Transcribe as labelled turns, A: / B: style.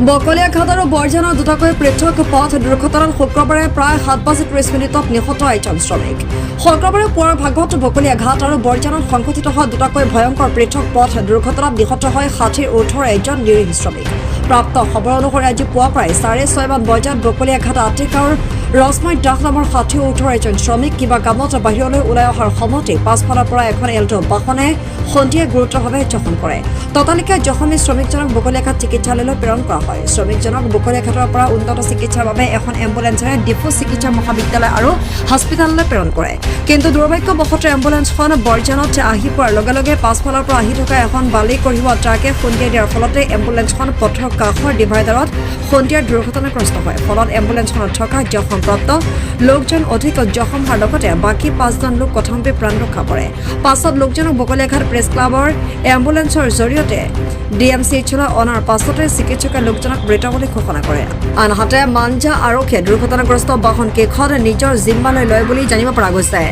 A: বকলীয়াঘাট আৰু বৰজানৰ দুটাকৈ পৃথক পথ দুৰ্ঘটনাত শুক্ৰবাৰে প্ৰায় 7 বাজি 30 মিনিটত নিহত এজন শ্ৰমিক। শুক্ৰবাৰে পুৱাৰ ভাগত বকলীয়াঘাট আৰু বৰজানত সংঘটিত হোৱা দুটাকৈ ভয়ংকৰ পৃথক পথ দুৰ্ঘটনাত নিহত হয় 60ৰ ঊৰ্ধৰ এজন নিৰীহ শ্ৰমিক। প্ৰাপ্ত খবৰ অনুসৰি আজি পুৱা প্ৰায় 6:30মান বজাত বকলীয়াঘাট আটিগাঁৱৰ ৰশ্ময় দাস নামৰ 60 ঊৰ্ধৰ এজন শ্ৰমিক কিবা কামত বাহিৰলৈ ওলাই অহাৰ সময়তে পাছফালৰ পৰা এখন এল্টো বাহনে খুন্দিয়াই গুৰুতৰভাৱে জখম কৰে। ততালিকে জখমী শ্ৰমিকজনক বকলীয়াঘাট চিকিৎসালয়লৈ প্ৰেৰণ কৰা হয়। শ্ৰমিকজনক বকলীয়াঘাটৰ পৰা উন্নত চিকিৎসাৰ বাবে এখন এম্বুলেন্সেৰে ডিফু চিকিৎসা মহাবিদ্যালয় আৰু হস্পিতাললৈ প্ৰেৰণ কৰে। কিন্তু দুৰ্ভাগ্যবশতঃ এম্বুলেন্সখন বৰজানত আহি পোৱাৰ লগে লগে পাছফালৰ পৰা আহি থকা এখন বালি কঢ়িওৱা ট্ৰাকে খুন্দিয়াই দিয়াৰ ফলতে এম্বুলেন্সখন পথৰ কাষৰ ডিভাইডাৰত খুন্দিয়াই দুৰ্ঘটনাগ্ৰস্ত হয়। ফলত এম্বুলেন্সখনত থকা জখমপ্ৰাপ্ত লোকজন অধিক জখম হোৱাৰ লগতে বাকী পাঁচজন লোক কথমপি প্ৰাণ ৰক্ষা পৰে। পাছত লোকজনক বকলীয়াঘাট প্ৰেছ ক্লাবৰ এম্বুলেন্সৰ জৰিয়তে ডিএমচিএইচলৈ অনাৰ পাছতে চিকিৎসকে লোকজনক মৃত বুলি ঘোষণা কৰে। আনহাতে মাঞ্জা আৰক্ষীয়ে দুৰ্ঘটনাগ্ৰস্ত বাহন কেইখন নিজৰ জিম্মালৈ লয় বুলি জানিব পৰা গৈছে।